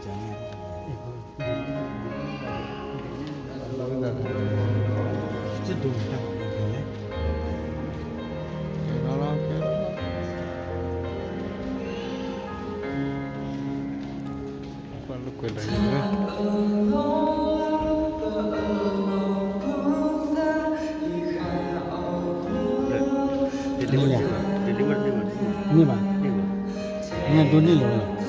န့ၢ်ဘၣ်, န့ၢ်ဒိးန့ၢ်လီၤဝဲလီၤ. တန့ၢ်ဘၣ်, တန့ၢ်ဘၣ်.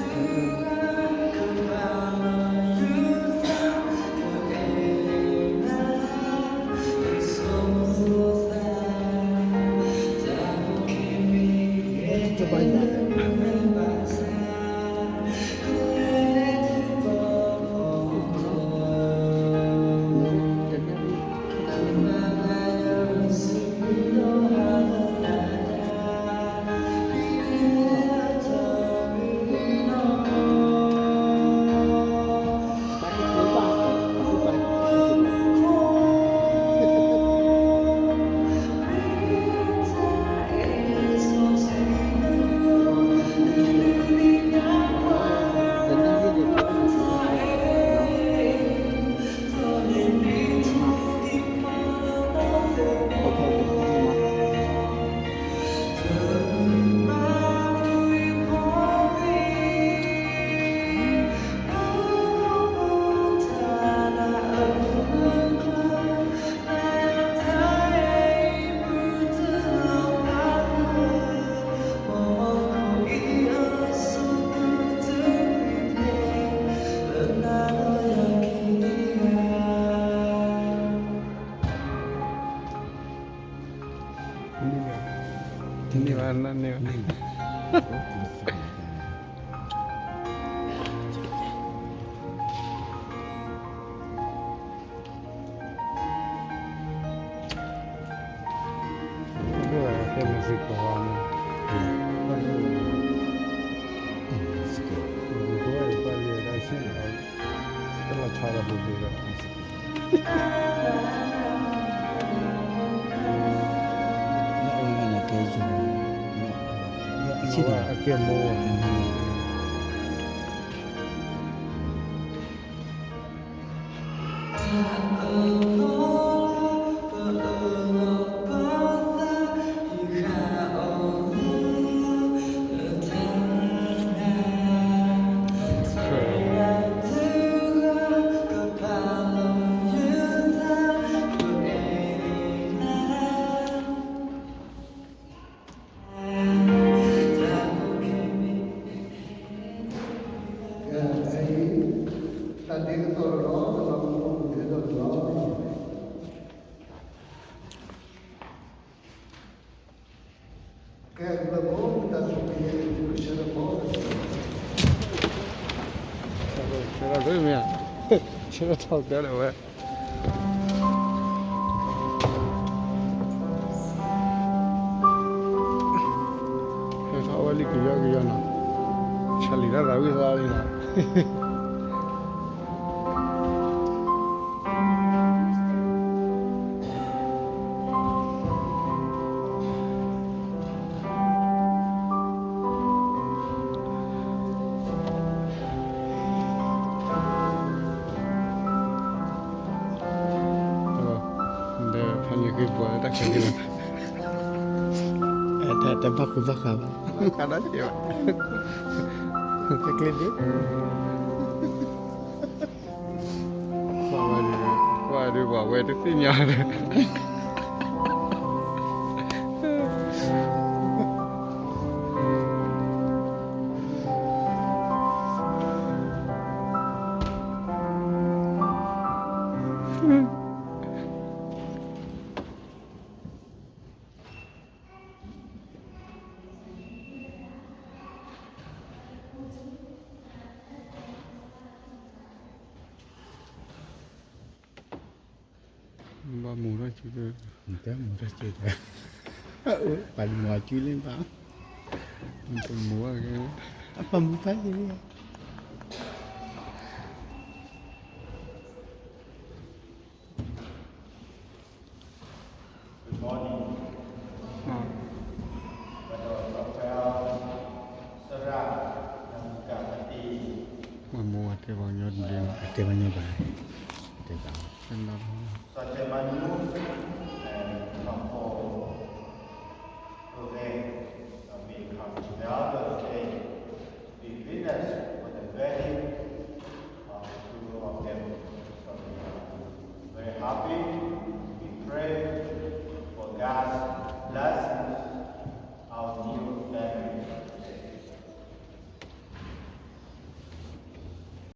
ဆဲးလီၤဒိၣ်မ့ၢ်ဧါ, ဆဲးလီၤထီၣ်ကဲလၢာ်ဝဲ. ဟဲထီၣ်ဝဲလံကယီကယီနီၤ, ဆၣ်လံၤတၢ်သးဝံၣ်သးလံနီၤ. ဒီးဖးညိၣ်က့ၤပှၤလၢတၢ်ခဲက့ၤလီၤ, တဘၣ်ဃူဘၣ်ဃးဘၣ်, တကျ့ဒ် ကွၢ်ဝဲဒၣ်, ကွၢ်ဒုးပှၤဝဲတသ့ၣ်ညါဒီး ဘၣ်မူထီၣ်စု, မူထီၣ်စု, ပှၤမူအစုလၢဘၣ်, ပမူ, ပမူဖးယံၤ. Good morning. မ့ၢ်မူဝဲ တဲပှၤကညီတဘျီ, တဲပှၤကညီဘၣ်, တဲဘၣ်, တဲဘၣ်,